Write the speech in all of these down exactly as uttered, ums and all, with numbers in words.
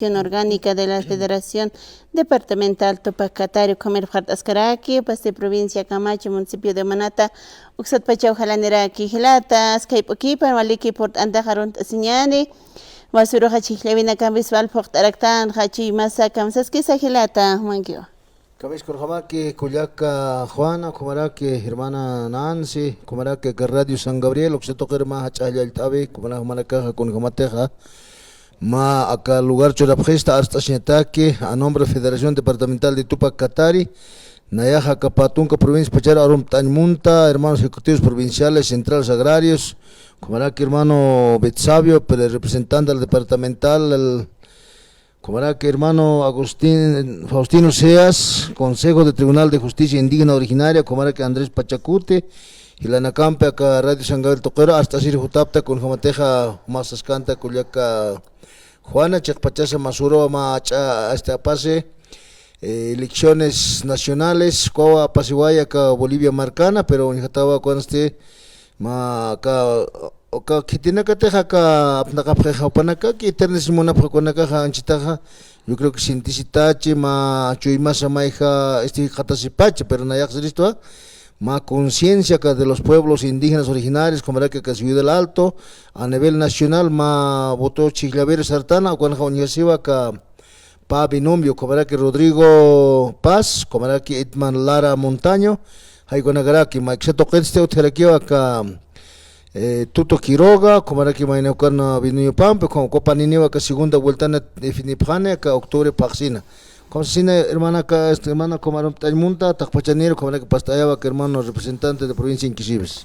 Orgánica de la Federación Departamental Tupac Katari ukhamir phart'askaraki, pasti provincia Camacho, municipio de Manata, uksatpachaw jalaniraki. Jilata, askhay p'ukipan waliki purt'antaxa arunt'asiñäni, wasuruxa chhijllawinakampis wal phuqt'araktanxa, chuymasa kamsaskisa jilata, jumankiwa. Kamiskurjamaki kullaka Juana, ukhamaraki hermana Nancy, ukhamaraki aka Radio San Gabriel, uksa tuqir mä jach'a jallallt'awi, ukhamaraki jumanakaxa kunjamatixa mä aka lugar churapxista arst'asiñataki, a nombre de Federación Departamental de Tupac Katari, nayaxa aka pä tunka provincia pachar arumt'añ munta, hermanos ejecutivos provinciales, centrales agrarios, ukhamaraki hermano Betsabio, pero el representante del departamental, el ukhamaraki hermano Agustín, Faustino Seas, Consejo de Tribunal de Justicia Indígena Originaria, ukhamaraki Andrés Pachacuti, jilanakampi aka Radio San Gabriel tuqiru, arst'asir jutapta, kunjamatixa jumax saskänta kullaka Juana, chiqpachasa mä suruwa mä jach'a, este, apasi, eh, elecciones nacionales, ukawa apasiway aka Bolivia markana, pero uñjatawa ukansti mä aka, aka khitinakatix aka apnaqapxixa jupanakaki, eternizar munapxi ukanakaxa anchitaxa, yo creo que sintisitachi, mä chuymasa mayja, este, jikxatasipachi, pero nayax siristwa, mä conciencia aka de los pueblos indígenas originarios, ukhamaraki aka Ciudad del Alto, a nivel nacional, mä voto chhijllawir sartana, ukanxa uñjasiwa aka pä binomio, ukhamaraki Rodrigo Paz, ukhamaraki Edman Lara Montaño, jay ukanakaraki, mä iksa tuqitsti utjarakiwa aka, eh, Tuto Quiroga, ukhamaraki mayni ukan binomio pampi, ukham ukapaniniwa aka segunda vueltana definipxani, aka octubre phaxsina. Ukham sasina, hermana, aka, este, hermana, ukham arumt'añ munta, taqpachanir, ukhamaraki past'ayawa aka hermano representante de provincia Inquisibes.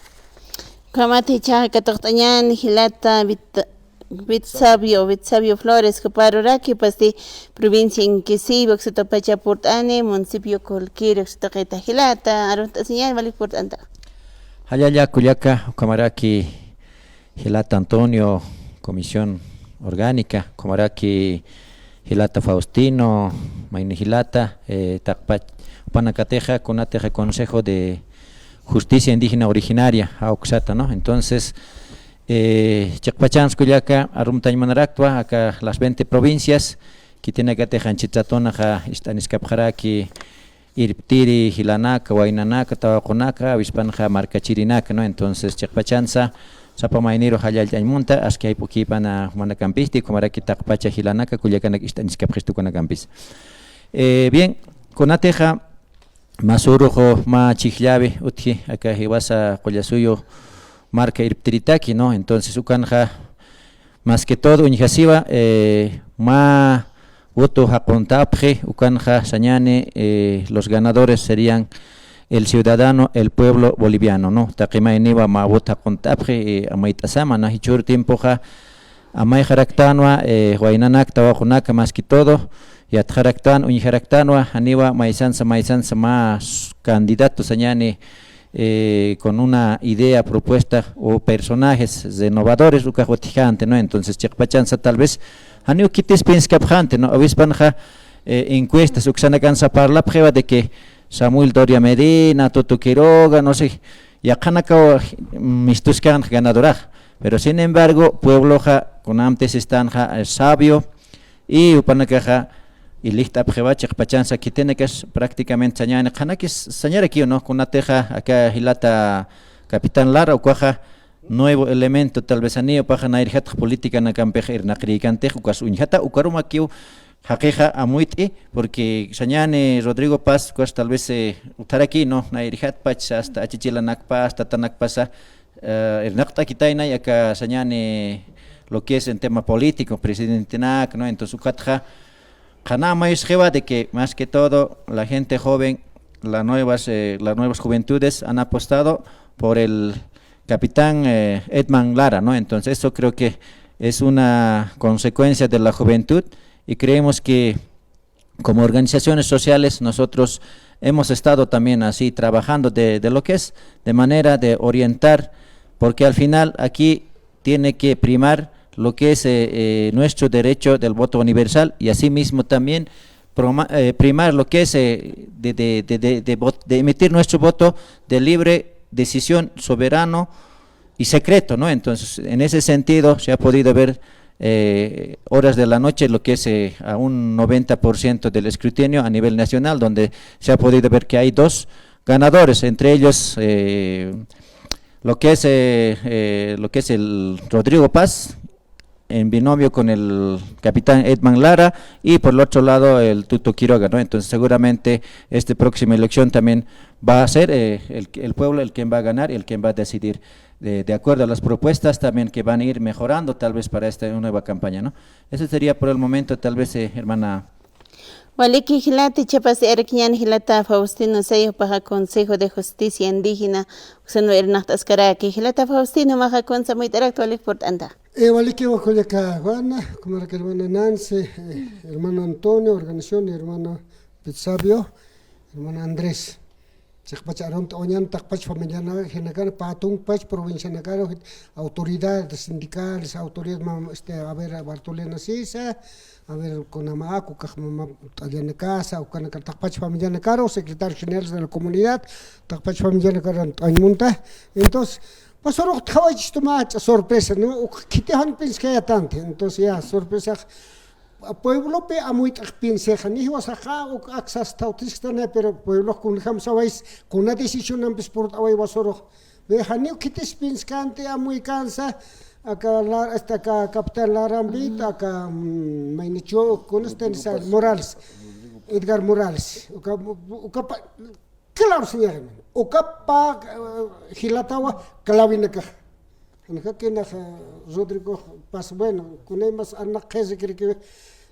Ukhamat jichhaxa katuqt'añäni jilata Vit-, Vitsabio, Vitsabio Flores, juparuraki, pasti provincia Inquisibe, uksatupacha purt'ani, municipio Colquiri, uksatuqita jilata, arunt'asiñäni, walik purt'anta. Jallalla kullaka, ukhamaraki jilata Antonio, Comisión Orgánica, ukhamaraki jilata Faustino, mayni jilata, eh, taqpach, jupanakatixa, kunatixa Consejo de Justicia Indígena Originaria, a uksata, ¿no? Entonces, eh, chiqpachans kullaka, arumtañ munaraktwa, aka las veinte provincias, khitinakatix anchit ratunaxa ist'aniskapxaraki, irptiri jilanaka, waynanaka, tawaqunaka, awispanxa markachirinaka, ¿no? Entonces, chiqpachansa, sapa mayniru jallallt'añ munta, aski jayp'ukïpana jumanakampisti, ukhamaraki taqpacha jilanaka, kullakanak ist'aniskapxistu ukanakampis. Eh, bien, kunatixa, mä surux mä chhijllawi utji, aka jiwasa Qullasuyu marka irptiritaki, ¿no? Entonces, ukanxa, más que todo, uñjasiwa, eh, mä voto jaquntapxi, ukanxa sañäni, eh, los ganadores serían el ciudadano, el pueblo boliviano, ¿no? Taqi mayniwa mä voto jaquntapxi, eh, amuyt'asama, ¿no? Jichhür tiempoxa amayxaraktanwa, eh, waynanak, tawaqunaka, más que todo, yatxaraktan, uñjaraktanwa, janiwa maysansa, maysansa mä s-, candidato sañäni, eh, con una idea, propuesta o personajes renovadores ukax utjkänti, ¿no? Entonces, chiqpachansa tal vez, janiw khitis pienskapxänti, ¿no? Awispanxa, eh, encuestas uksanakansa parlapxiwa de que Samuel Doria Medina, Tuto Quiroga, no sé, yaqhanakaw mistuskänxa ganadorax. Pero, sin embargo, puebloxa kunamtï sistanxa, eh, sabio, y jupanakaxa, ilijt'apxiwa chiqpachansa khitinakas prácticamente sañäni, qhanakis sañarakiw, ¿no? Kunatixa aka jilata Capitán Lara, ukaxa nuevo elemento, tal vez janiw jupaxa nayrjatx políticanakampix irnaqirïkantix, ukas uñjata, ukarumakiw jaqixa amuyt'i, porque sañäni Rodrigo Paz, ukas tal vez, eh, utjaraki, ¿no? Nayrjatpach, hasta achichilanakpas, tatanakpasa, eh, irnaqt'akitaynay aka sañäni lo que es en tema político, presidentenak, ¿no? Entonces, ukatxa, qhana mayusxiwa de que, más que todo, la gente joven, la nuevas, eh, las nuevas juventudes han apostado por el capitán, eh, Edman Lara, ¿no? Entonces, eso creo que es una consecuencia de la juventud y creemos que como organizaciones sociales, nosotros hemos estado también así trabajando de, de lo que es, de manera de orientar, porque al final aquí tiene que primar lo que es, eh, eh, nuestro derecho del voto universal y asimismo también proma-, eh, primar lo que es, eh, de, de, de, de, de vot-, de emitir nuestro voto de libre decisión, soberano y secreto, ¿no? Entonces, en ese sentido, se ha podido ver eh, horas de la noche, lo que es, eh, a un noventa por ciento del escrutinio a nivel nacional, donde se ha podido ver que hay dos ganadores, entre ellos, eh, lo que es, eh, eh, lo que es el Rodrigo Paz, en binomio con el capitán Edman Lara, y por el otro lado el Tuto Quiroga, ¿no? Entonces seguramente esta próxima elección también va a ser, eh, el, el pueblo el quien va a ganar, el quien va a decidir, de, de acuerdo a las propuestas también que van a ir mejorando tal vez para esta nueva campaña, ¿no? Eso sería por el momento, tal vez, eh, hermana. Waliki jilata, chiqapacharaki ñan jilata Faustino Sayas, jupaxa Consejo de Justicia Indígena, uksanwa irnaqt'askaraki. Jilata Faustino, jumaxa kunsa amuyt'arakta walik purt'anta. Eh, walikiwa kullaka Juana, ukhamaraki hermana Nancy, eh, hermano Antonio, organización, hermano Pizabio, hermano Andrés. Chiqpach arunt'awañan taqpach familianakar, pä tunkpach provincianakar, autoridades sindicales, autoridad mam-, este, a ver, Bartolina Sisa, a ver, kunama, ukax mama t'allanakasa, ukanakar taqpach familianakar, secretario general de la comunidad, taqpach familianakar t'añ munta. Entonces, pues, urux thawaychistuma, sorpresa, ¿no? Uk khiti jan pienskayatante. Entonces, ya, sorpresa, pueblopi amuyt'ax piensexa, ni jiwasaxa, uk aksas thawtisktanay, pero pueblox kunjam saways, kuna decisionampis purt'away wasurux. Ve, janiw khitis pienskanti amuykansa, aka la, este, aka capitán Larambit, aka, mm, maynichu, kunas tensa, Morales, Edgar Morales. Uka, uka pa, claro, señor, hermano. Uka pä, eh, jilatawa, clavinakax. Jan jakinax, eh, Rodrigo Paz, bueno, kunaymas arnaqxi, creo que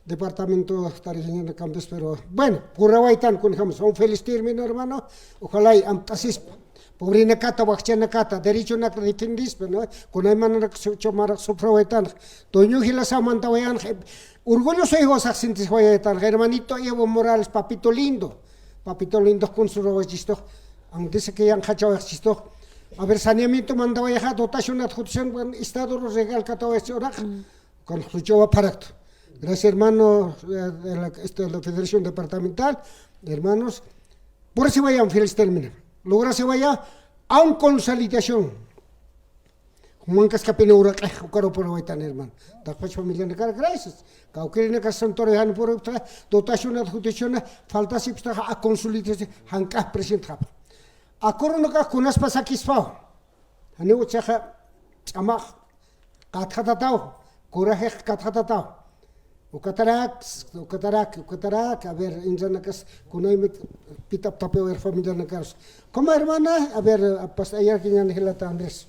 departamento tarixiñanakampis, pero, bueno, purawaytan kunjams, un feliz término, hermano. Ojalá y amt'asispa. Pobrenakata, wakchanakata, derechonakata defiendispa, ¿no? Kunaymanarak su-, chumarax sufrawaytan. Toño jilasa mantawayan, orgulloso jiwasax sintiswaytan, hermanito Evo Morales, papito lindo. Papito lindo, kun surawachistu. Aunque dice que yanqhachawayxchistu. A ver, saneamiento mantawayaxa, dotación, adjudición, bueno, Estado regal katawayxchi urax. Con juchowa paraktu. Gracias, hermano, eh, de la, este, la Federación Departamental, hermanos. Por eso vaya un feliz término. Lograse vaya a un consolidación. Jumankaskapini uraqix, ukaru purawaytan, hermano. Taqpach familianakar, gracias. Kawkïrinakas santuario jan purupta, dotación, adjudición, faltasipxta, a consultarse, jank'ax presidente japa. Akorunakax kunaspa sakispaw. Janiw uchaxa ch'amax katxatataw, kurajix katxatataw. Ukatarak, ukatarak, ukatarak, a ver, inranakas, kunaymi pitap tapiwir familianakarus. Como hermana, a ver, past'ayaraki ñan jilata Andrés.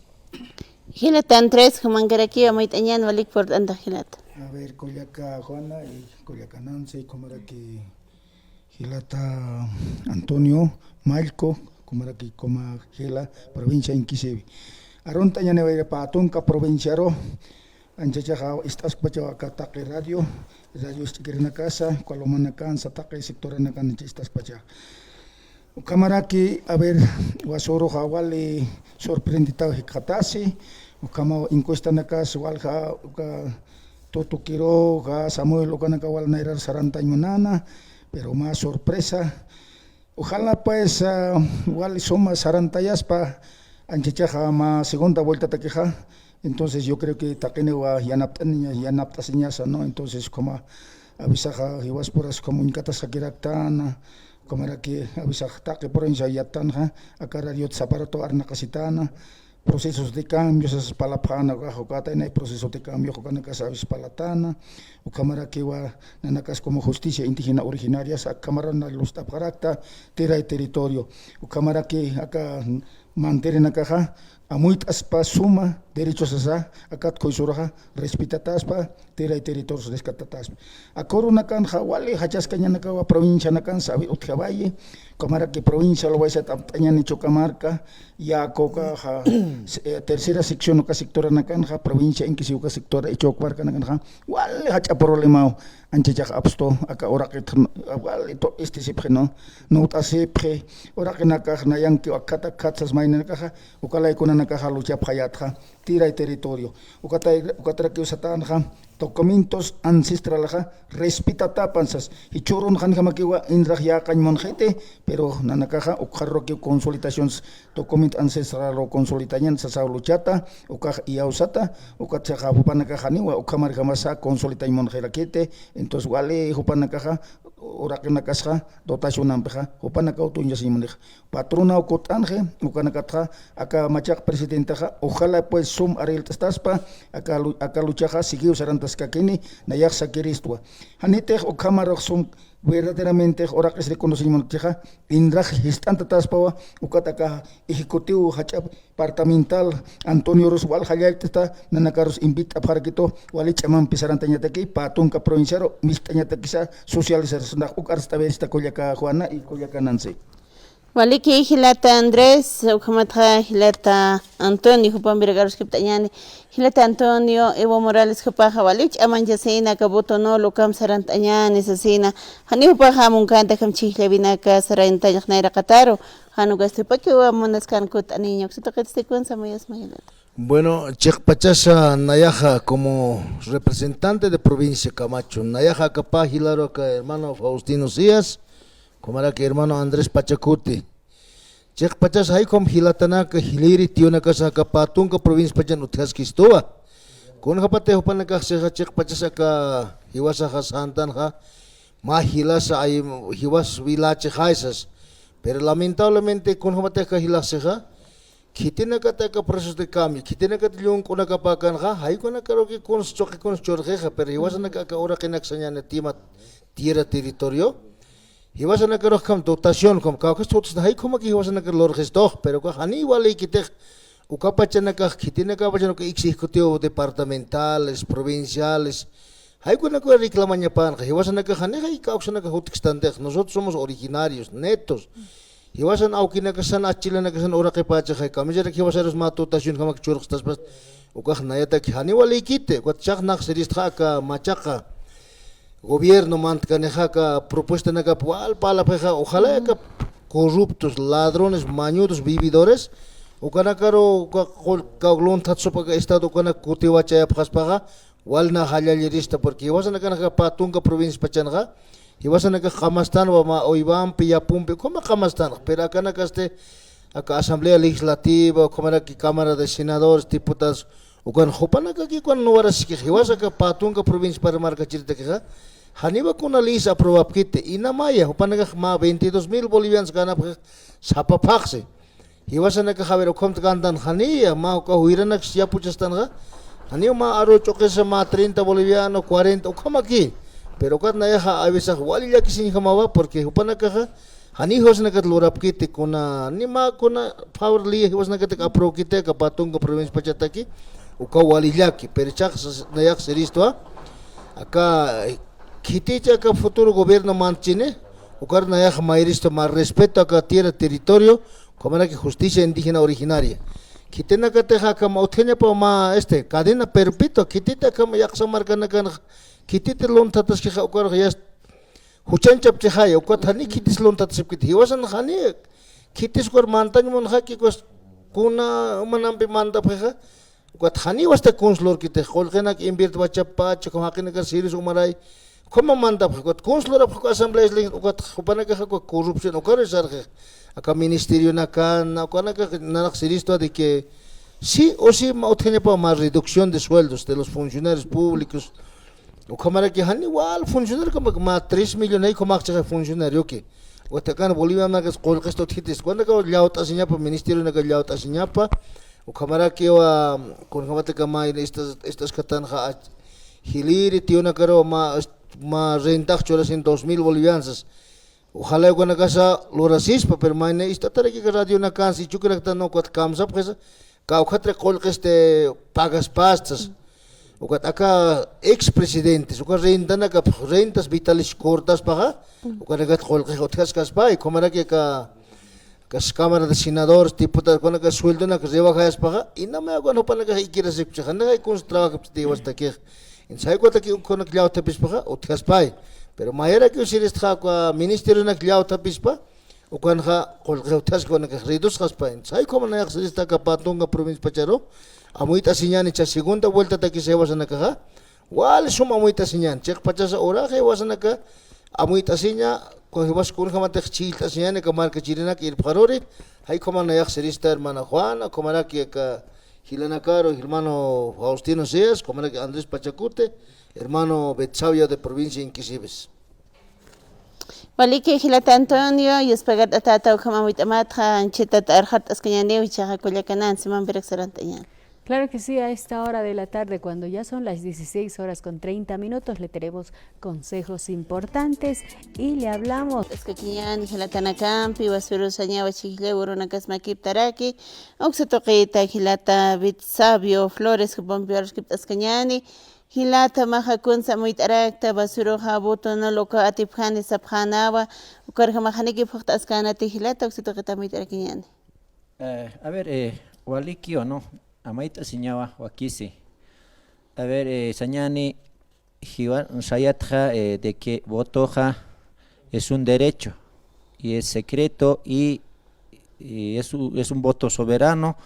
Jilata Andrés, jumankarakiw amuyt'añan walik purt'antax jilata. A ver, kullaka Juana y kullaka Nancy, kumaraki jilata Antonio Mallco, kumaraki Coma jila, provincia Inquisivi. Arunt'añaniwayiri pä tunka provinciaru, anchachaxa ist'askpachaw aka taqi radio, radio ist'kirinakasa, uka lumanakansa taqi sectoranakan ancha ist'askpachaw. Ukhamaraki, a ver, wasuruxa wali sorprenditaw jikxatasi, ukhamaw encuestanakas walja uka Tuto Quiroga, Samuel ukanaka wal nayrar sarantañ munana, pero mä sorpresa. Ojalá, pues, ah, wali suma sarantayaspa, anchachaxa mä segunda vueltatakixa. Entonces, yo creo que taqiniwa yanapt'aña-, yanapt'asiñasa, ¿no? Entonces, como avisaxa, jiwaspuras como uñkataskakiraktana, como era que avisax taqi provincia yattanxa, aka radiot saparato arnaqasitana, procesos de cambio, sas palapxana, ukax, ukatay nay proceso de cambio, ukanakas avis palatana, ukhamarakiwa nanakas como justicia indígena originarias, akhamarana lust'apxarakta, tierra y territorio, ukhamaraki aka mantirinakaxa, amuyt'aspa suma derechosasa, akat khuysuraxa, respetataspa, tierra y territorios rescatataspa. Aka urunakanxa, wali jachaskañanakawa provincianakansa, awi utjawayi, ukhamaraki provincia luwaysat amt'añani Chucamarca, Yacoca, ja, se-, eh, tercera sección uka sectoranakanxa, provincia Inquisivi uka sectora Ichuac markanakanxa, wali jach'a problemaw, anchachax apstu, aka uraqit, wali to-, istisipxi, ¿no? Nut'asipxi, uraqinakax nayankiw akhat akhat sas mayninakaxa, uka laykuna Nanakaxa luchapxayätxa tierra y territorio. Ukatay, ukatarakiw satänxa documentos ancestralxa respetatapan sas. Jichhürun janjamakiwa INRA yäqañ munxiti, pero nanakaxa ukxarukiw consolidaciones documento ancestral consolitañan sasaw luchata, ukax iyawsata, ukat saxa jupanakax janiwa ukhamarjamasa consolitañ munxirakiti. Entonces wali jupanakaxa uraqinakasxa dotacionampixa jupanakaw tuñjasiñ munixa. Patronaw kutt'anxi, ukanakatxa aka machaq presidentexa, ojalá pues sum arreglt'astaspa, aka lu-, aka luchaxa siguiw sarantaskakini, nayax sakiristwa. Janitix ukhamarux sum verdaderamente uraqis reconocimiento chixa, INRA jist'antataspawa, ukat aka ejecutivo jach'a departamental Antonio Rus wal jallallt'asta, nanakarus invit'apxarakitu, wali ch'amampi sarantañataki, pä tunka provinciaru, mist'añatakisa, socialistas, nax uk arst'awirista kullaka Juana y kullaka Nancy. Waliki jilata Andrés, ukhamatxa jilata Antonio, jupampir aruskipt'añäni. Jilata Antonio, Evo Morales jupaxa wali ch'amañchasina, aka voto nulo ukham sarant'añäni sasina. Jani jupaxa munkänti akham chhijllawinaka sarantañax nayraqataru. Jan ukasti jupakiw munaskän kutt'aniña, uksa tuqitsti kunsa mayasma jilata. Bueno, chiqpachasa nayaxa como representante de provincia Camacho, nayaxa aka pä jilaru aka hermano Faustino Cías, ukhamaraki hermano Andrés Pachacuti. Chiqpachasa jay ukham jilatanaka, jiliri tiyunakasa aka pä tunka provincia pachan utjaskistuwa. Kunjapati jupanakax sixa chiqpachasa aka jiwasaxa santanxa, mä jilasa ay jiwas wilächixay sas. Pero lamentablemente kunjapati aka jilax sixa, khitinakata aka proceso de cambio, khitinakata llunk'unakapäkanxa, jay ukanakaruki kuns chuqi kuns churxixa, pero jiwasanaka aka uraqinak sañäni tema tierra territorio. Jiwasanakarux ukham dotación, ukham kawkhist jutisna, jay ukhamaki jiwasanakar lurxistux, pero ukax janiw walïkitix, ukapachanakax, khitinakapachan uka ejecutivo departamentales, provinciales, jay ukanakaw reclamañapanxa, jiwasanakax janixa kawksanaka jutkstantix, nosotros somos originarios, netos. Jiwasan awkinakasan, achilanakasan uraqipächixay, kamisaraki jiwasarus mä dotación ukhamak churxtaspas, ukax nayataki janiw walïkiti, ukat chhax nax siristxa aka machaqa gobierno mantkanixa aka propuestanakap wal parlapxixa, ojalá aka corruptos, ladrones, mañudos, vividores, ukanakaru uka qul-, kaw lunthatsup aka estado ukanak kutiwachayapxaspaxa, wal nax jallallirista, porque jiwasanakanxa pä tunka provincia pachanxa, jiwasanakax qamastanwa mä Oivampi, Yapumpi, ukhama qamastanxa, pero akanakasti aka Asamblea Legislativa, ukhamaraki Cámara de Senadores, diputados, ukan jupanakaki ukan nuwarasiskix, jiwasa aka pä tunka provincia pä markachiritakixa, janiwa kuna leysa aprobapkiti, inamaya, jupanakax mä veintidós mil bolivianos ganapxi, sapa phaxsi. Jiwasanakax a ver, ukhamta gantan janiya, mä uka juyranak yapuchastanxa, janiw mä aru ch'uqisa mä treinta boliviano, cuarenta, ukhamaki. Pero ukat nayaxa a veces wali llakisiñjamawa, porque jupanakaxa, janiw jiwasanakat lurapkiti, kuna, ni mä kuna favor liya jiwasanakatak aprobkiti, aka pä tunka provincia pachataki, uka wali llaki, pero chhax nayax siristwa, aka, eh, khiticha aka futuro gobierno mantchini, ukar nayax mayristwa mä respeto aka tierra, territorio, ukhamaraki justicia indígena originaria. Khitinakatix akham utjañapa mä, este, cadena perpetua, khititi akham yaqsa markanakan, khititi lunthataskixa ukarux yast juchanchapchixaya, ukat jani khitis lunthatasipkiti, jiwasan jani khitis ukar mantañ munxaki, ukas kuna umanampi mantapxixa, ukat janiw asta kuns lurkiti, qullqinak invirtwachapacha, ukham jaqinakar sirus umaray, ukhama mantapxi, ukat kuns lurapxi, uka asambleas lin, ukat jupanakaxa, uka corrupción, ukaru sarxi, aka ministerionakan, ukanakax nanak siristwa de que sí o sí mä utjañapa mä reducción de sueldos de los funcionarios públicos, ukhamaraki jani wal funcionario, ukhamarak mä tres millones, jay ukhamax chixa funcionarioki. Ukat akan Bolivia markas qullqista utjitista, ukanakaw llawt'asiñapa, ministerionaka llawt'asiñapa, ukhamarakiwa, kunjamati aka mayni ista, ista iskatanxa, jiliri tiyunakaruwa mä, mä rentax churasin dos mil bolivianos. Ojalá ukanakasa lurasispa, pero mayni ist'ataraki aka radionakansa, ichukiraktan ukat kamsapxisa, kawkhatrak qullqisti pagaspastas. Ukat aka expresidentes, uka rentanakap, rentas vitalicio cortaspaxa, ukanakat qullqix utjaskaspay, ukhamaraki aka, aka Cámara de Senadores, diputados, ukanaka sueldonak rebajayaspaxa, inamaya ukan jupanakax ikirasipchi, janixay kuns trabajapchiti jiwastakix. Entonces, jay ukataki ukhanak llawthapispaxa, utjaspay. Pero mayarakiw siristxa uka ministerionak llawthapispa, Ukanxa qullqi utjaskwa, ukanakax reduzxaspa. Entonces, jay ukhaman nayax sirista aka Patunga provincia pacharu, amuyt'asiñäni, icha segunda vueltatakisa jiwasanakaxa, wali sum amuyt'asiñäni. Chiqpachasa uraxa jiwasanaka amuyt'asiña, jiwas kunjamatix chhijllt'asiñäni aka markachirinak irpxaruri, jay ukhaman nayax sirista hermana Juana, ukhamaraki aka jilanakaru hermano Faustino Seas, ukhamaraki Andrés Pachacute, hermano Betsabio de provincia Inquisibes. Waliki jilata Antonio, yuspagart'atäta ukham amuyt'amatxa, anchhitat arxart'askañäniw, jichhaxa kullakanän, simampirak sarant'añäni. Claro que sí, a esta hora de la tarde, cuando ya son las dieciséis horas con treinta minutos, le tenemos consejos importantes y le hablamos. Askakiñäni jilatanakampi, wasuru sañawa chhijlla urunakas makiptaraki, uksa tuqita jilata Betsabio Flores, jupampi aruskipt'askañäni, jilata, maxa kunsa amuyt'arakta, basuruxa botón nulo uka atipjani sapxänawa, ukarjamax janiki phuqt'askänati jilata, uksa tuqita amuyt'arakiñäni. Eh, a ver, eh, walikiwa, ¿no? Amayt'asiñawa, wakisi. A ver, eh, sañäni, jiwa, sayatxa, eh, de que votoxa es un derecho y es secreto y, y es un, es un voto soberano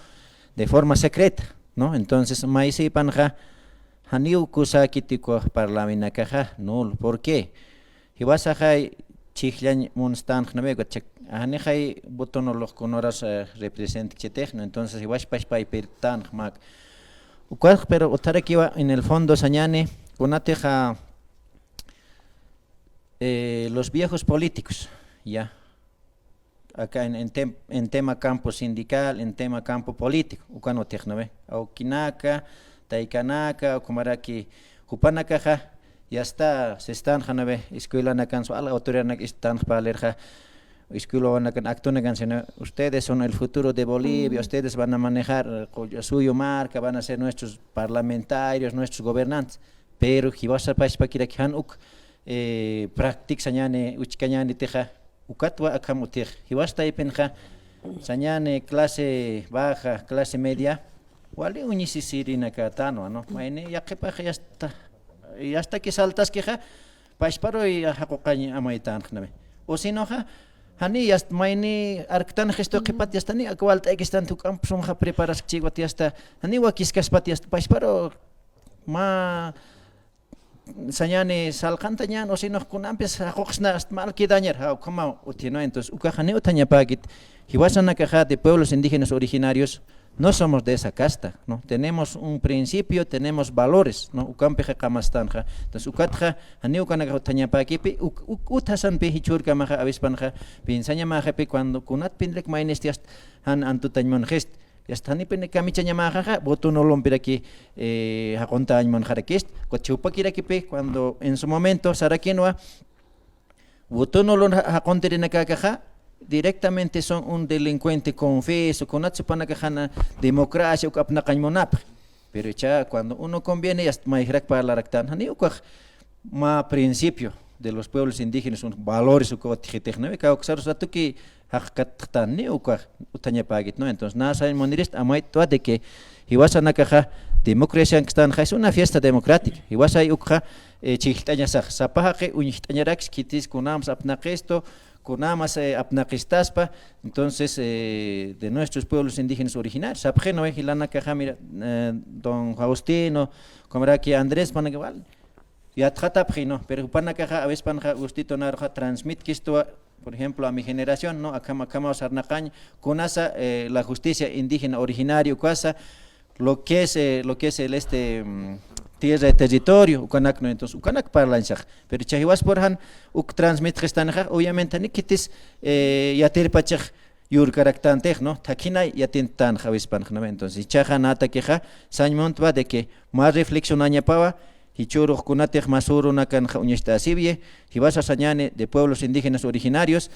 de forma secreta, ¿no? Entonces, maysipanxa, janiw kusäkiti ukax parlawinakaxa, nulo. ¿Por qué? Jiwasaxay chhijllañ munstänxnaway, ukat chak, janixay botón nulux kunaras, eh, representchitix, ¿no? Entonces, jiwas pachpa irptänx mä. Ukax, pero utjarakiwa, en el fondo, sañäni, kunatixa, eh, los viejos políticos, ya. Acá en, en tem-, en tema campo sindical, en tema campo político, ukan utjix, ¿no ve? Awkinaka, taykanaka, ukhamaraki jupanakaxa, ya está, sistänxa, ¿no ve? Escuelanakan, su'al autoridadnak istänx parlirxa, escuela wawanakan, actonakan, sino, "Ustedes son el futuro de Bolivia, ustedes van a manejar, eh, suyu marca, van a ser nuestros parlamentarios, nuestros gobernantes". Pero jiwasa pachpakiraki jan uk, eh, practic sañäni, uchkañänitixa, ukatwa akham utjix. Jiwas taypinxa, sañäni clase baja, clase media, wali uñisisirinakatänwa, ¿no? Mayni yaqhipax ya está, ya está que saltaskixa, pachparu jaquqañ amaytänxnami. O sinoxa, jani ya está, mayni arktanxistu qhipat ya está, ni aka walt'aykistan juk'amp sumxa preparaskchiwat ya está, jani wakiskaspat ya está, pachparu mä sañäni salqantañän, o sinox kunampis jaquqsna hasta mal quedañar, ja, ukhamaw utji, ¿no? Entonces, ukax janiw utjañapäkit, jiwasanakaxa de pueblos indígenas originarios, no somos de esa casta, ¿no? Tenemos un principio, tenemos valores, ¿no? Ukampixa qamastänxa. Entonces, ukatxa, janiw ukanakax utjañapäkipi, uk-, uk-, utjasampi jichhürkamaxa, avispanxa, piensañamäxipi, cuando kunatpinrak maynisti hasta jan antutañ munxist, ya está, janipin kamichañamäxaxa, voto nulompiraki, eh, jaqunt'añ munxarakist, ukat jupakirakipi, cuando en su momento sarakinwa, voto nulo ja-, jaquntirinakaxa, directamente son un delincuente confeso, kunats jupanakax jan democracia uk apnaqañ munapxi. Pero icha cuando uno conviene, ya está, mayjrak parlaraktan, jani ukax mä principio de los pueblos indígenas, unos valores uka utjitix, ¿no? Kawksarus atuki jaqkatxtan, ni ukax utjañapäkit, ¿no? Entonces, nä sañ munirist amaytwa de que jiwasanakaxa democraciankstanxa es una fiesta democrática. Jiwasay ukxa, eh, chhijllt'añasax, sapa jaqi uñjt'añarakis, khitis kunämas apnaqistu, kunämas, eh, apnaqistaspa, entonces, eh, de nuestros pueblos indígenas originarios. Sapxi, ¿no? Jilanakaxa, mira, eh, don Faustino, ukhamaraki Andrés, panaka wal, yatxatapxi, ¿no? Pero jupanakaxa, a veces panxa, Gustito naruxa transmitkistuwa, por ejemplo, a mi generación, ¿no? Akham, akhamaw sarnaqañ, kunasa, eh, la justicia indígena originaria, ukasa, lo que es, eh, lo que es el, este, mm, tierra y territorio, ukanak, ¿no? Entonces, ukanak parlañsax. Pero jiwaspur jan, uk transmitxistanixa, obviamente, ni khitis, eh, yatirpachix, yurkaraktantix, ¿no? Thakhinay yatintänxa avispanxa, ¿no? Entonces, jichhaxa natakixa, sañ muntwa de que mä reflexionañapawa, jichhürux kunatix mä surunakanxa uñacht'asiwi, jiwasa sañäni de pueblos indígenas originarios,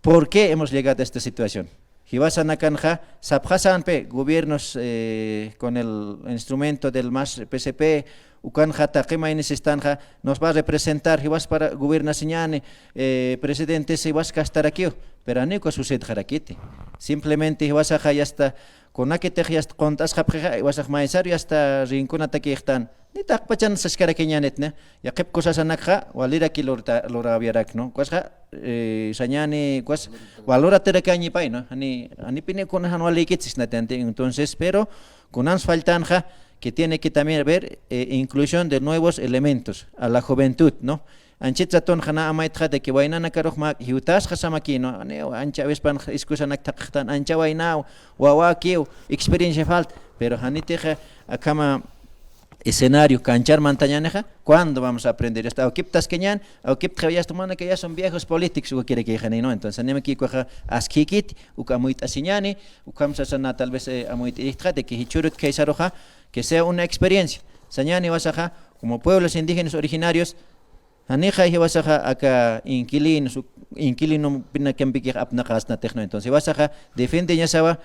¿por qué hemos llegado a esta situación? Jiwasanakanxa, sapxasänpi, gobiernos, eh, con el instrumento del mas P C P, ukanxa taqi maynis sistanxa, nos va a representar, jiwaspar gobiernasiñäni, eh, presidente, jiwas kastarakiw, pero janiw uka sucedxarakiti. Simplemente jiwasaxa ya está, kunakitix ya está qunt'asxapxixa, jiwasax maysaru ya está rinconatakïxtan. Ni taqpachan saskarakiñänit, ¿no? Yaqhip cosasanakxa, waliraki lurta-, luräwirak, ¿no? Ukasxa, eh, sañani, pues, valoratirakañipay, ¿no? Jani, janipini kuna jan walikiti sisnati. Entonces, pero kunans faltanxa que tiene que también haber, eh, inclusión de nuevos elementos a la juventud, ¿no? Anchit ratunxa nä amaytxa de que waynanakarux mä jiwtasxa samakï, ¿no? Janiw, ancha avispan excusanak thaqixtan, ancha waynaw, wawäkiw, experiencia falta, pero janitixa akhama escenario canchar mantañänixa, ¿cuándo vamos a aprender? Hasta awkiptaskañän, awkiptxa ya está, mana que ya son viejos políticos, ukakirakïxani, ¿no? Entonces, animakïkuxa askïkiti, uka amuyt'asiñäni, ukham sasana tal vez, eh, amuyt'irixtxa, de que jichhürut khaysaruxa, que sea una experiencia. Sañäni jiwasaxa, como pueblos indígenas originarios, janixa jiwasaxa aka inquilinos, inquilinopinakampikix apnaqasnatix, ¿no? Entonces, jiwasaxa, defiendeñasawa,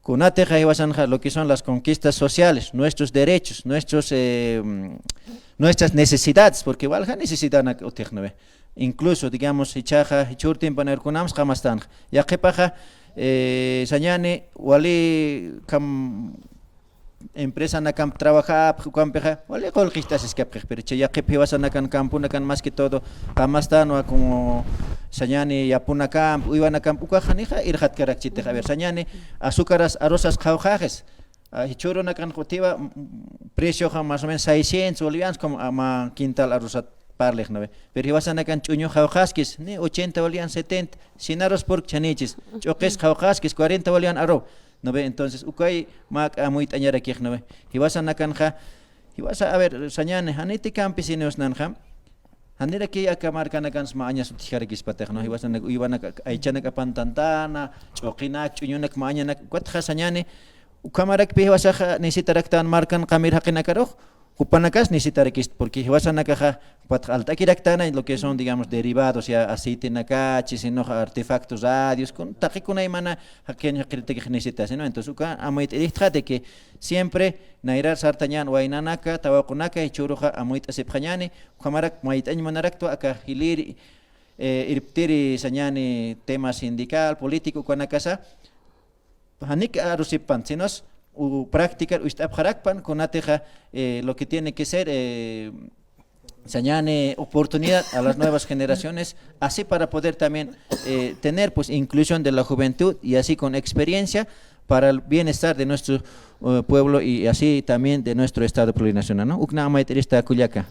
kunatixa jiwasanxa, lo que son las conquistas sociales, nuestros derechos, nuestros, eh, mm, nuestras necesidades, porque walja necesidanak utjix, ¿no ve? Incluso, digamos, jichhaxa, jichhür tiemponar kunams qamastanxa. Yaqhipaxa, eh, sañäni, wali kam empresanakamp trabajapxi, ukampixa, wali qullqist'asiskapxix, pero chay yaqhip jiwasanakan, camponakan más que todo, qamastanwa como sañäni yapunakamp, uywanakamp, ukax janixa irxatkarakchitix. A ver, sañäni azúcaras, arrozas qhawqhaxis, ah, jichhürunakan qutiwa, mm, precioxa más o menos seiscientos bolivianos como, ah, mä quintal arrozat parlix, ¿no ve? Pero jiwasanakan ch'uñu qhawqhaskis, ni ochenta bolivianos, setenta, sin arroz purk chanichis, ch'uqis qhawqhaskis, cuarenta bolivianos arroz, ¿no ve? Entonces, ukay mä amuyt'añarakix, ¿no ve? Jiwasanakanxa, jiwasa, a ver, sañäni, janiti campesinos nanxa, janiraki aka markanakans mä añas utjkarakispatix, ¿no? Jiwasanak, uywanak, aychanak apantantana, ch'uqinak, ch'uñunak, mä añanak, ukatxa sañäni, ukhamarakpi jiwasaxa necesitaraktan markan qamir jaqinakarux, jupanakas necesitarakist, porque jiwasanakaxa, jupat alt'akiraktana, lo que son, digamos, derivados, ya aceitenakachi, sinoxa artefactos, radios, kun, taqi kunaymana, jaqiñ jaqiritakix necesitasi, ¿no? Entonces, uka amuyt'irixtxa de que siempre nayrar sartañän waynanaka, tawaqunaka, jichhüruxa amuyt'asipxañäni, ukhamarak mayt'añ munaraktwa aka jilïr, eh, irptiri sañäni tema sindical, político, ukanakasa, janik arusippan, sinos u practicar ucht'apxarakpan, kunatixa, eh, lo que tiene que ser, eh, sañäni oportunidad a las nuevas generaciones, así para poder también, eh, tener, pues, inclusión de la juventud y así con experiencia para el bienestar de nuestro, eh, pueblo y así también de nuestro Estado plurinacional, ¿no? Ukna amayt'irista kullaka.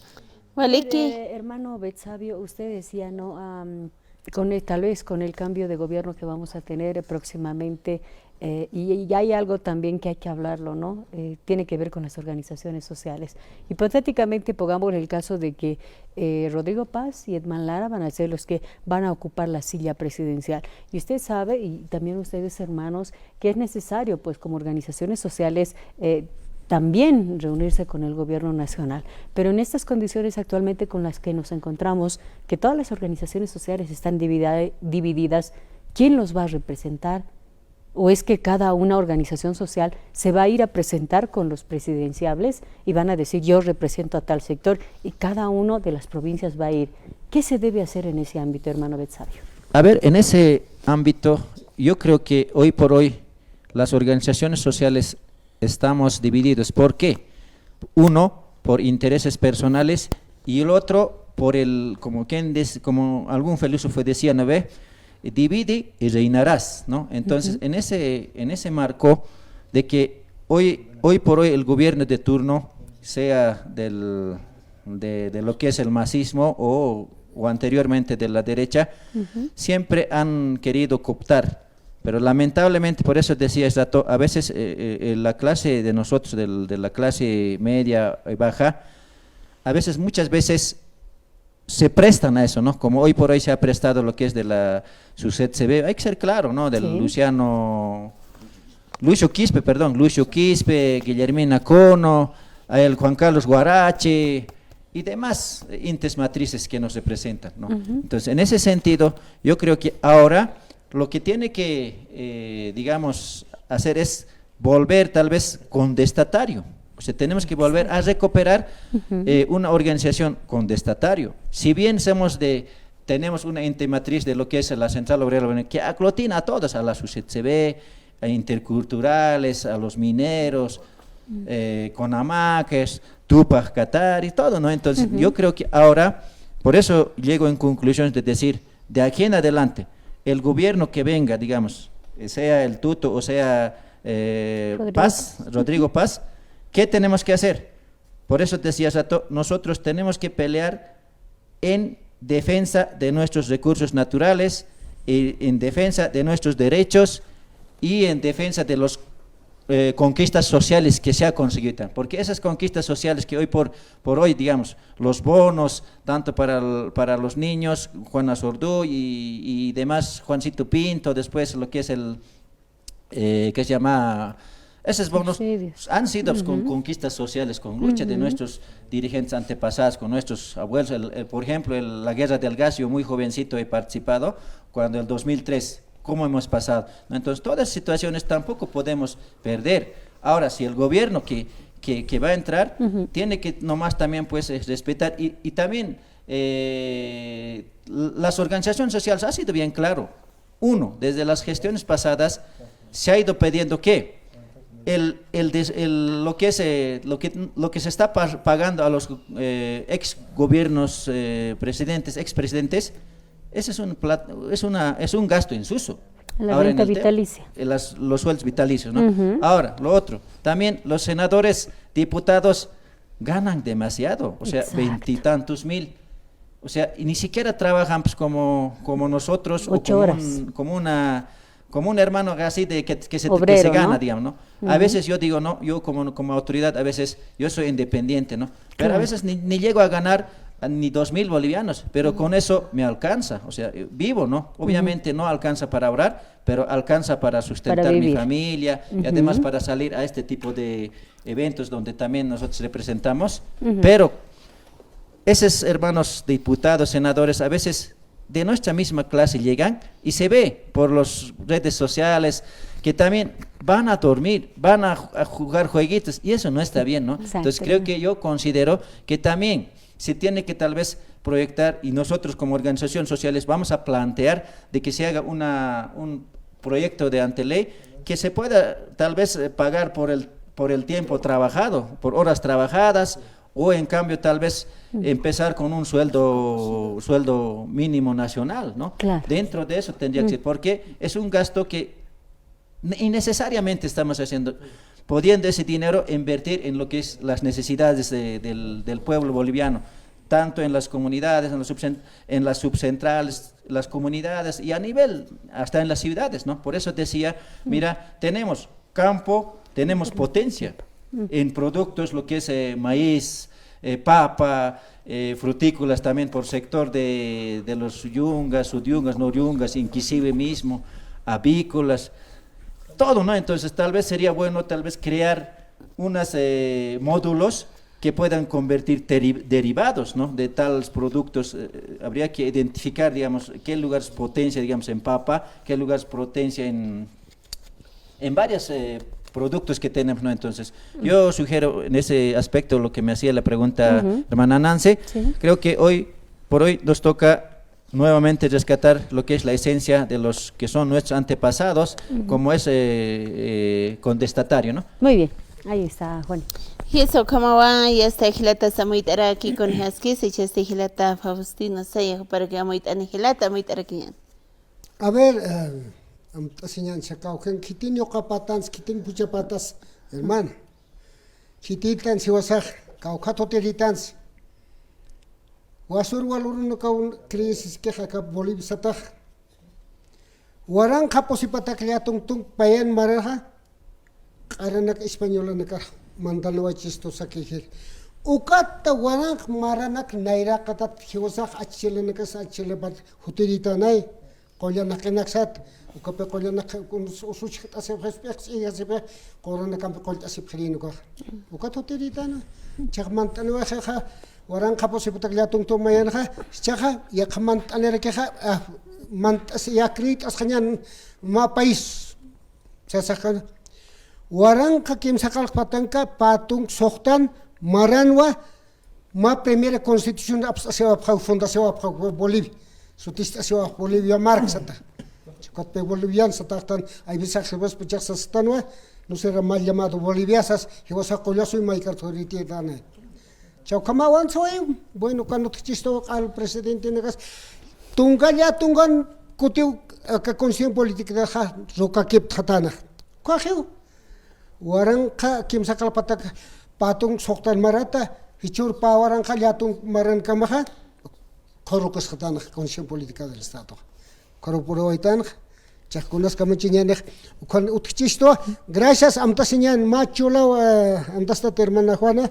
Waliki. Eh, hermano Betsabio, usted decía, ¿no? Am, con el, tal vez con el cambio de gobierno que vamos a tener próximamente, eh, y, y hay algo también que hay que hablarlo, ¿no? Eh, tiene que ver con las organizaciones sociales. Hipotéticamente, pongamos el caso de que, eh, Rodrigo Paz y Edman Lara van a ser los que van a ocupar la silla presidencial. Y usted sabe, y también ustedes, hermanos, que es necesario, pues, como organizaciones sociales, eh, también reunirse con el gobierno nacional. Pero en estas condiciones actualmente con las que nos encontramos, que todas las organizaciones sociales están divida-, divididas, ¿quién los va a representar? ¿O es que cada una organización social se va a ir a presentar con los presidenciables y van a decir: "Yo represento a tal sector", y cada uno de las provincias va a ir? ¿Qué se debe hacer en ese ámbito, hermano Betsabio? A ver, en ese ámbito, yo creo que hoy por hoy las organizaciones sociales estamos divididos. ¿Por qué? Uno, por intereses personales, y el otro por el, como quien des-, como algún filósofo decía, ¿no ve? Divide y reinarás, ¿no? Entonces, en ese, en ese marco de que hoy, hoy por hoy el gobierno de turno, sea del, de, de lo que es el masismo o, o anteriormente de la derecha, siempre han querido cooptar. Pero lamentablemente, por eso decía hace rato, a veces, eh, eh, eh, la clase de nosotros, del, de la clase media y baja, a veces, muchas veces se prestan a eso, ¿no? Como hoy por hoy se ha prestado lo que es de la SUSETCB, hay que ser claro, ¿no? Del Luciano, Lucio Quispe, perdón, Lucio Quispe, Guillermina Cono, el Juan Carlos Guarache y demás, eh, intes matrices que nos representan, ¿no? Entonces, en ese sentido, yo creo que ahora lo que tiene que, eh, digamos, hacer es volver tal vez contestatario. O sea, tenemos que volver a recuperar, eh, una organización contestatario. Si bien somos de, tenemos una ente matriz de lo que es la Central Obrera Boliviana, que aglutina a todos, a la SUSETCB, a interculturales, a los mineros, eh, CONAMAQUES, Tupac Katari, todo, ¿no? Entonces, yo creo que ahora, por eso llego en conclusiones de decir, de aquí en adelante, el gobierno que venga, digamos, eh, sea el Tuto o sea eh, Rodrigo Paz, Paz. Rodrigo Paz, ¿qué tenemos que hacer? Por eso decía hace rato, nosotros tenemos que pelear en defensa de nuestros recursos naturales, y en defensa de nuestros derechos y en defensa de las eh, conquistas sociales que se ha conseguido. Porque esas conquistas sociales que hoy por, por hoy, digamos, los bonos, tanto para, el- para los niños, Juana Sordú y, y demás, Juancito Pinto, después lo que es el, eh, que se llama, esos bonos Subsidios. Han sido pues, con conquistas sociales, con lucha de nuestros dirigentes antepasados, con nuestros abuelos. El- el- por ejemplo, el- la guerra del gas, yo muy jovencito he participado, cuando el dos mil tres, cómo hemos pasado, ¿no? Entonces, todas esas situaciones tampoco podemos perder. Ahora, si el gobierno que, que, que va a entrar tiene que nomás también pues eh, respetar y, y también eh, las organizaciones sociales ha sido bien claro. Uno, desde las gestiones pasadas se ha ido pidiendo que el, el des- el- lo que se lo que lo que se está pa- pagando a los eh, ex gobiernos eh, presidentes, expresidentes, ese es un plat- es una es un gasto insuso. La Ahora, en renta el te- vitalicia. en las- los sueldos vitalicios, ¿no? Ahora, lo otro, también los senadores, diputados ganan demasiado, o sea, Exacto. Veintitantos mil. O sea, y ni siquiera trabajan pues como, como nosotros o Ocho como horas. Un, como una como un hermano así de que, que se, que Obrero, se gana, ¿no? Digamos, ¿no? A veces yo digo, no, yo como, como autoridad, a veces yo soy independiente, ¿no? Pero a Claro. Veces ni, ni llego a ganar ah, ni dos mil bolivianos, pero con eso me alcanza, o sea, eh, vivo, ¿no? Obviamente no alcanza para ahorrar, pero alcanza para sustentar Para mi vivir. Familia y además para salir a este tipo de eventos donde también nosotros representamos, pero esos hermanos diputados, senadores, a veces de nuestra misma clase llegan y se ve por las redes sociales que también van a dormir, van a, a jugar jueguitos y eso no está bien, ¿no? Exacto. Entonces creo que yo considero que también se tiene que tal vez proyectar y nosotros como organizaciones sociales vamos a plantear de que se haga una, un proyecto de anteley que se pueda tal vez eh, pagar por el, por el tiempo trabajado, por horas trabajadas, o en cambio tal vez empezar con un sueldo, sueldo mínimo nacional, ¿no? Claro. Dentro de eso tendría que ser, porque es un gasto que ne- innecesariamente estamos haciendo, pudiendo ese dinero invertir en lo que es las necesidades de- del, del pueblo boliviano, tanto en las comunidades, en las, subcen- en las subcentrales, las comunidades y a nivel, hasta en las ciudades, ¿no? Por eso decía, mira, tenemos campo, tenemos potencia en productos, lo que es eh, maíz, eh, papa, eh, frutícolas también por sector de, de los yungas, suyungas, norungas, inclusive mismo, avícolas, todo, ¿no? Entonces, tal vez sería bueno, tal vez crear unos eh, módulos que puedan convertir deri- derivados, ¿no? De tales productos. Eh, habría que identificar, digamos, qué lugares potencia, digamos, en papa, qué lugares potencia en, en varios eh, productos que tenemos, ¿no? Entonces, yo sugiero en ese aspecto lo que me hacía la pregunta hermana Nancy. Sí. Creo que hoy por hoy nos toca nuevamente rescatar lo que es la esencia de los que son nuestros antepasados, como es eh, eh, contestatario, ¿no? Muy bien, ahí está, Juan. Jisa, ukhamawa, yasta jilata samuyt'araki, kunjaski, sichasti jilata Faustino Saya, juparaki amuyt'ani jilata, amuyt'arakiñan. A ver, eh, amt'asiñan chakaw, ken khitin yuqapatansi, khitin puchapatas, hermana. Khititan siwasax, kawkhat utiritans. Wasur walurunakaw creencias queja aka Bolivia satax. Waranqa pusipatak llätun tunk payan maraxa, q'aranak españolanakar mandanawaychistu sakixir. Ukata waranq maranak nayraqatat jiwasax achchilanakas achchilapat jutiritanay, qullanaqinaksat, ukapi qullanaq usuchjt'asipxis, p'iqs'iyasipxis, quranakampi qullt'asipxirin ukax. Ukat jutiritana, chax mant'aniwaxixa, waranqa pusipatak llätun tunk mayanxa, chaxa, yaqha mant'anirakixa, ah, mant'as, yakrït'asxañan mä país, sasaxkana. Waranqa kimsa qallqpatanka, pä tunk suxtan, maranwa, mä primera constitución apst'asiwapxaw, fundasiwapxaw Bolivia. Sutist'asiwapx Bolivia mark sata. Chukatpi bolivian sataxtan, hay veces axsibas puchax sastanwa, no será mal llamado Bolivia sas, jiwasa qullasuy maykar thurititanay. Chawkhamawan sawayu, bueno, cuando txistuw q'al presidente nakas, Tunka, llätunkan kutiw aka Constitución Política rukakiptxatäna. Ukaxiw. Waranqa kimsa kalpatak patun suxtan marata, jichhür pä waranqa llätun marankamaxa, qhurukasxatäna Constitución Política del Estado. Qhurupurwaytanxa, chakunas kamachiñänix, ukhan utjchistwa, gracias, amtasiñän, mä chulaw, eh, amtastat hermana Juana,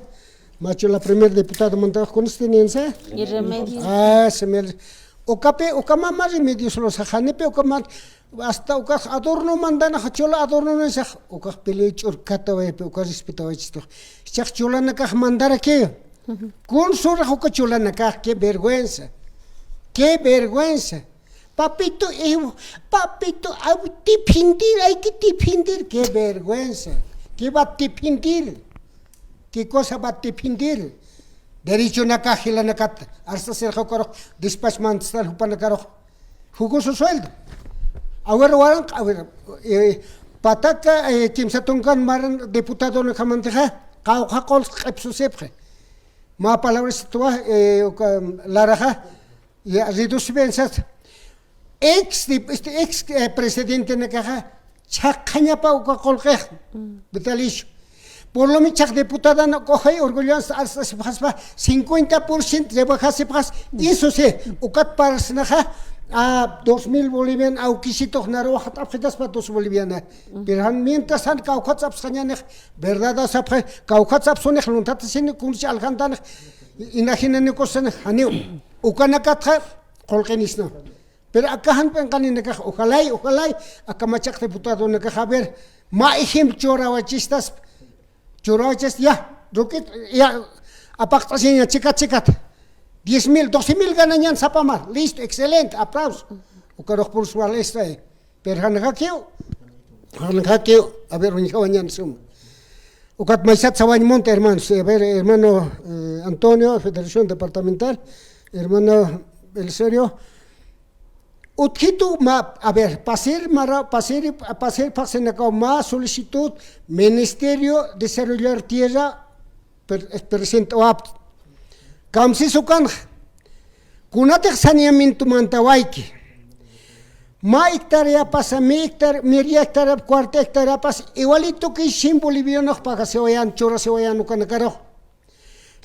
mä chula primer diputado mantax, kunasti niyansa? Irremedios. Ah, se me, ukapi, ukama mä Remedios Loza, janipi ukama, hasta ukax adorno mandanax, chula adorno nisax, ukax pili ch'urkatawaypi, uka respetawaychistux. Chax chulanakax mandaraki. Kun surax uka chulanakax, qué vergüenza. Qué vergüenza. Papito, eh, papito, ay, defender, hay que defender. Qué vergüenza. ¿Qué va a defender? ¿Qué cosa va a defender? Derechonakax jilanakat, arstasirxa ukarux, despachman stal jupanakarux. Jugó su sueldo. A ver, waranqa, a ver, eh, pataka, eh, kimsa tunkan maran diputadonakamantixa, qawqha qullq q'ipsusipxi. Mä palabrasitwa, eh, uka, laraxa, ya, reducipensas. Ex, este, ex, eh, presidentenakaxa, chhaqhañapa uka qullqix, vitalicio. Por lo menos chhaq diputadan uka orgullowan arsipxaspa, cincuenta por ciento rebajasipxas, eso sí, ukat parlsnaxa, a dos mil bolivian awkisitux naruw jat'apxitaspa dos boliviana. Pero jan mientras jan kawkhat sapsxañänix, verdad sapxi, kawkhat sapsunix lunthatasini, kunsi aljantanix, inajinanikusini, janiw. Ukanakatxa, qullqinisna. Pero aka jan p'inqaninakax, ojalay, ojalay, aka machaq diputadonakax, a ver, mä ejemplo churawachistas, churawachis, ya, rukit, ya, apaqt'asiña, chikat, chikat. Diez mil, doce mil ganañän sapamar, listo, excelente, aplauso. Ukarux pursuwal esta, eh. Pero jan jakiw, jan jakiw, a ver, uñjawañän suma. Ukat maysat sawañ munta, hermanos. A ver, hermano, eh, Antonio, Federación Departamental, hermano Belisario. Utjitu mä, a ver, pasir mara, pasir, pasir phaxsinakaw mä solicitud Ministerio Desarrollar Tierra per-, presentawapxi. Kamsis ukanxa. Kunatix saneamiento mantawayki. Mä hectáreapas, mä hectárea, media hectárea, cuarta hectáreapas, igualito que cien bolivianos pagasiwayän, churasiwayän ukanakarux.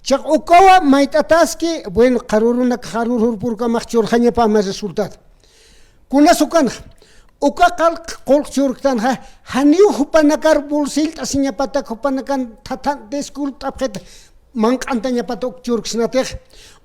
Chaqa ukawa mayt'ataski, bueno, qharürunak, qharürur purkamax churxañapäma resultado. Kunas ukanxa, uka qallq qullq churktanxa, janiw jupanakar bolsillt'asiñapatak, jupanakan thatan disculpt'apxit, manq'antañapatak uk churksnatix.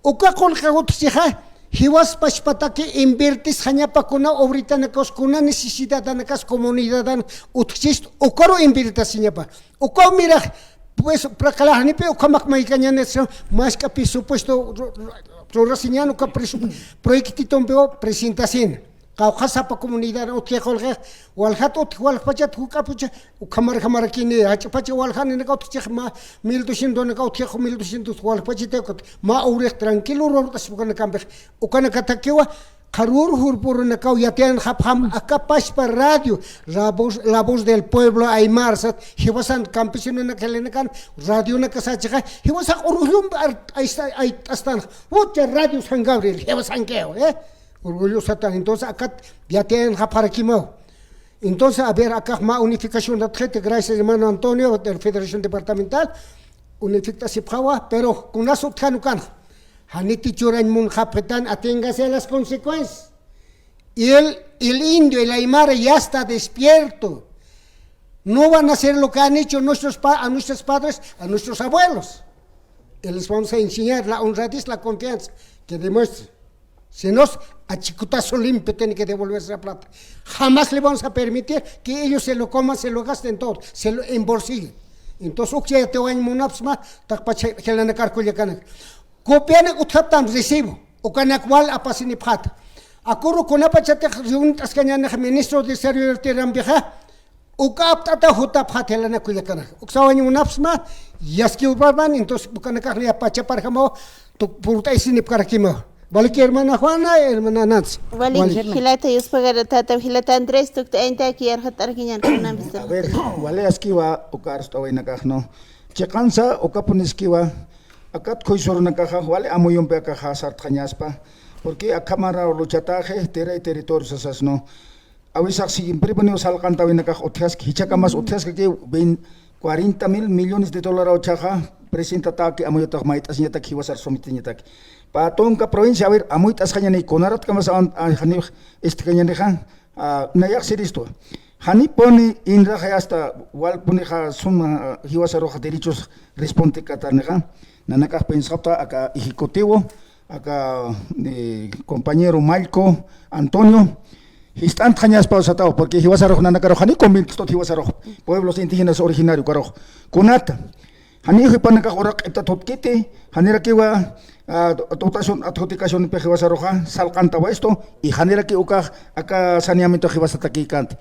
Uka qullq utjchixa, jiwas pachpataki invirtisxañapa kuna obritanakas, kuna necesidadanakas comunidadan utjchist, ukaru invirtasiñapa. Ukaw mirax, pues, praqalaxnipi ukhamak maykañanis, mask'a presupuesto ru-, ru-, rurasiñän uka presu-, proyectitumpiw presentasina. Qawqha sapa comunidad utji qullqix, waljat utji waljpachat juk'apucha, ukhamar jamarakini, jach'pacha waljaninaka utjchix mä mil doscientos naka utji, mil doscientos waljpachita ukat, mä urix tranquilo rurt'aspa ukanakampix, ukanakatakiwa, qharür jurpurunakaw yatiyanxapxam aka pachpa radio, La Voz, La Voz del Pueblo Aymar sat, jiwasan campesinonak jilanakan radionakasachixa, jiwasax urujllump ar-, ay-, ayt'astanxa, pucha radio San Gabriel, jiwasankiw, eh? Orgullosatan, entonces akat yatiyanxapxarakimaw. Entonces, a ver, akax mä unificación datxiti, gracias hermano Antonio, de la Federación Departamental, unifictasipxawa, pero kunas utjan ukanxa. Janiti churañ munxapxitan, aténgase a las consecuencias. Y el, el indio, el aymara ya está despierto. No van a hacer lo que han hecho nuestros pa-, a nuestros padres, a nuestros abuelos. Y les vamos a enseñar la honradez, la confianza que demuestre. Si no, a chicutazo limpio tiene que devolverse la plata. Jamás le vamos a permitir que ellos se lo coman, se lo gasten todo, se lo embolsillen. Entonces, ukchayatiwañ munapxsma, taqpach jilanakar kullakanak. Copianak utjaptam recibo, ukanak wal apasinipxata. Aküru kunapachatix reunit'askañänix ministro de Desarrollo Tierrampixa, uka apt'ata jutapxat jilanak kullakanak. Uksawañ munapxsma, yaskiwpapan, entonces ukanakax ya pachaparjamaw, tu-, purt'aysinipkarakimaw. Waliki hermana Juana, hermana Nancy. Walik, walik. Jilata, yuspagara tata, jilata Andrés, tukt'añtaki, yarjat'arkiñan, kunambista. A ver, wali askiwa, uka arst'awaynakax, ¿no? Chiqansa, ukapuniskiwa, akat khuysurunakaxa, wali amuyumpi akaxa sartxañaspa, Porque akhamaru luchataxi, tierra y territorio sasas, ¿no? Awisax siempre, bueno, salqantawinakax utjaski, jichhakamas utjaski, vein-, cuarenta mil millones de dólares uchaxa, presentataki, amuyt'ax mayt'asiñataki, jiwasar sumitiñataki. Pä tunka provincia, a ver, amuyt'asxañani, kunaratkamas an-, an-, janix, este, kañanixa, ah, nayax siristwa. Janipuni inraxa hasta walpunixa suma jiwasarux derechos responde katanixa. Nanakax pensapta aka ejecutivo, aka, eh, compañero Mallco Antonio, jist'antxañaspa sataw, porque jiwasarux nanakarux jani convincistut jiwasarux, pueblos indígenas originario karux. Kunata, jani jupanakax uraq'ita tutkiti, janirakiwa, ah, dotación adjudicación pi jiwasaruxa, salqantawa esto, y janiraki ukax, aka saneamiento jiwasatakïkanti.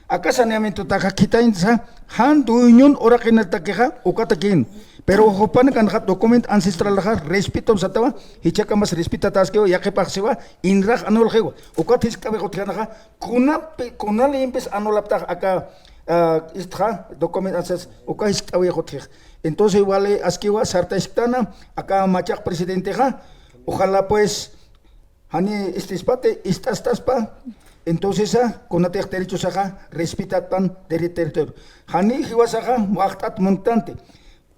Aka saneamientotaxa khithañsa, jan dueñon uraqinatakixa, ukatakïn. Pero jupanakanxa documento ancestralxa, respeto satawa, jichhakamas respetataskiwa, yaqhipaxsiwa, inrax anulxiwa. Ukat jiskt'awix utjanaxa, kunapi, kunalimpis anulaptax aka, ah, istxa, documento ancestrales, uka jiskt'awix utjix. Entonces, wali askiwa sartasktan, aka machaq presidentexa, ojalá pues, jani istispati, ist'astaspa, entonces, ah, kunatix derechosaxa, respetatpan, dere-, territorio. Jani jiwasaxa, waxt'at munt'tanti.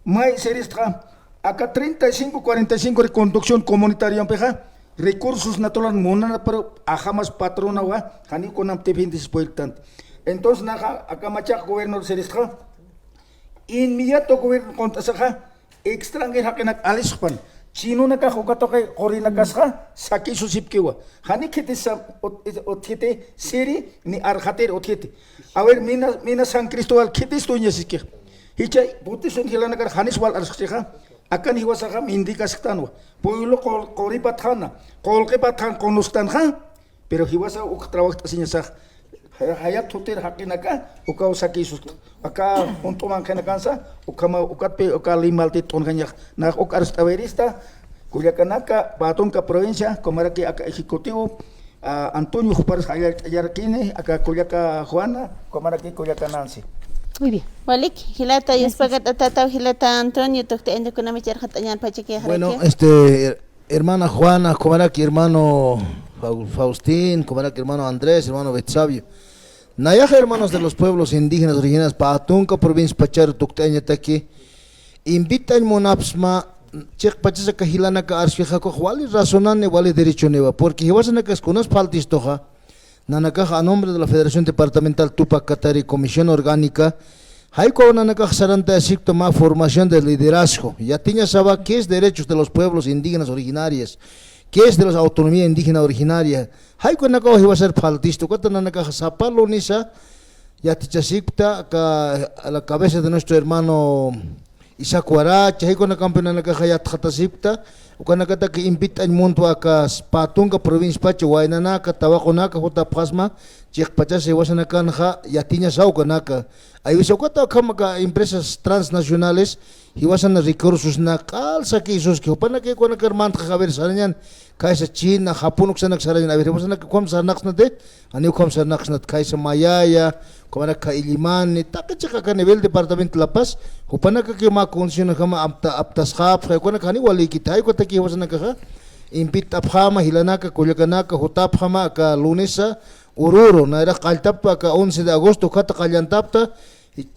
May siristxa, aka treinta y cinco, cuarenta y cinco de conducción comunitariampixa, recursos naturales munana, pero ajamas patronawa, jani kunamp defiendes puertant. Entonces, naxa, aka machaq gobierno siristxa, inmediato gobierno contasaxa, extranjero jaqinak alisxpan. Chinonakax uka tuqi qurinakasxa, sakisusipkiwa. Jani khitisa ut-, utjiti siri, ni arxatir utjiti. A ver, mina, mina San Cristóbal, khitis dueñasiskix. Jichha, putisun jilanakar janis wal arsxixa. Akan jiwasaxa mindikasktanwa. Pueblo qul-, quripatxana, qullqipatxan qunusktanxa. Pero jiwasa uk trabajt'asiñasax, ja-, jayat jutir jaqinaka, ukaw sakisus, aka junt'u manqhinakansa, ukhama, ukatpi, uka limalti t'unjañax, nax uk arst'awirista, kullakanaka, pä tunka provincia, kumaraki aka ejecutivo, ah, Antonio Juparas jayar-, yarakini, aka kullaka Juana, kumaraki kullaka Nancy. Muy bien. Walik, jilata, yuspagat'atataw, jilata Antonio, tukt'aña kunamachar jat'añan pachaki. Bueno, este, hermana Juana, kumaraki hermano Fau-, Faustín, kumaraki hermano Andrés, hermano Betsabio. Nayax hermanos de los pueblos indígenas originarios, pä tunka provincia pacharu tukt'añataki, invitañ munapxsma, chiqpachasa aka jilanaka arsxixa, ukax wali razonani, wali derechoniwa, porque jiwasanakas kunas faltistuxa, nanakax a nombre de la Federación Departamental Tupac Katari Comisión Orgánica, jay ukaw nanakax sarantayasipkta mä formación de liderazgo, yatiñasawa qué es derechos de los pueblos indígenas originarios, qué es de la autonomía indígena originaria, jay ukanakaw jiwasar faltistu, ukata nanakax sapa lunisa yatichasipkta, aka, a la cabeza de nuestro hermano Isaac Huaracha, jay ukanakampi nanakaxa yatxatasipkta, ukanakataki invitañ muntwa aka pä tunka provincia pacha waynanaka, tawaqunaka jutapxasma, chiqpachasa jiwasanakanxa yatiñasaw ukanaka. Aywisa ukata akham aka empresas transnacionales, jiwasana recursosnak q'al sakisuski, jupanakax ukanakar mantxax a ver sarañan, kaysa China, Japón uksanak sarañan, a ver, jiwasanaka ukham sarnaqsnati, janiw ukham sarnaqsnat, kaysa Mayaya, kumaraki Illimani, taqi chiqa aka nivel departamento La Paz, jupanakakiw mä condicionjama apta-, aptasxapxi, ukanaka janiw walïkiti, jay ukataki jiwasanakaxa, invitapxäma, jilanaka, kullakanaka, jutapxäma, aka lunisa, ururu, nayrax qalltapta, aka once de agosto, ukhata qallantapta,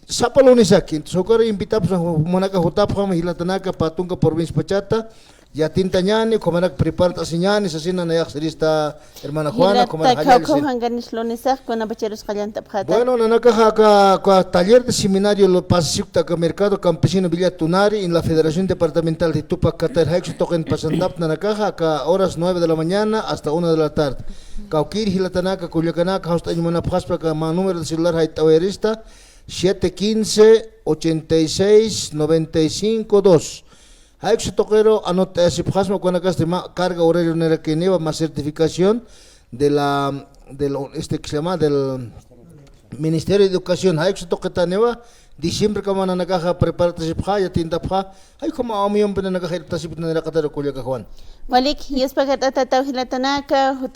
sapa lunisaki, entonces, ukar invitapxsma, jumanaka jutapxäma, jilatanaka, pä tunka provincia pachata, yatintañäni, ukhamarak prepart'asiñäni, sasina nayax sirista hermana Juana, ukhamarak jallallisi. Jilata, khawkhaw jankanis lunisax, kunapacharus qallantapxäta. Bueno, nanakaxa aka, aka taller de seminario lo pasasipkta aka mercado campesino Villa Tunari, en la Federación Departamental de Tupac Katari, jay uksa tuqin pasantapxta nanakaxa, aka horas nueve de la mañana hasta una de la tarde. Kawkïr jilatanaka, kullakanaka, jawst'añ munapxaspa aka mä número de celular jayt'awayarista, siete quince, ochenta y seis, noventa y cinco, dos. Jay uksa tuqiru anott'ayasipxasma, ukanakasti mä carga horario nirakiniwa, mä certificación de la, del, este, que se llama, del Ministerio de Educación. Jay uksa tuqitaniwa, diciembre kama nanakaxa prepartasipxa, yatintapxa, jay ukhama amuyumpi nanakaxa irptasipkta nanakax kullaka Juan. Walik, yuspagat'atataw jilatanaka, juti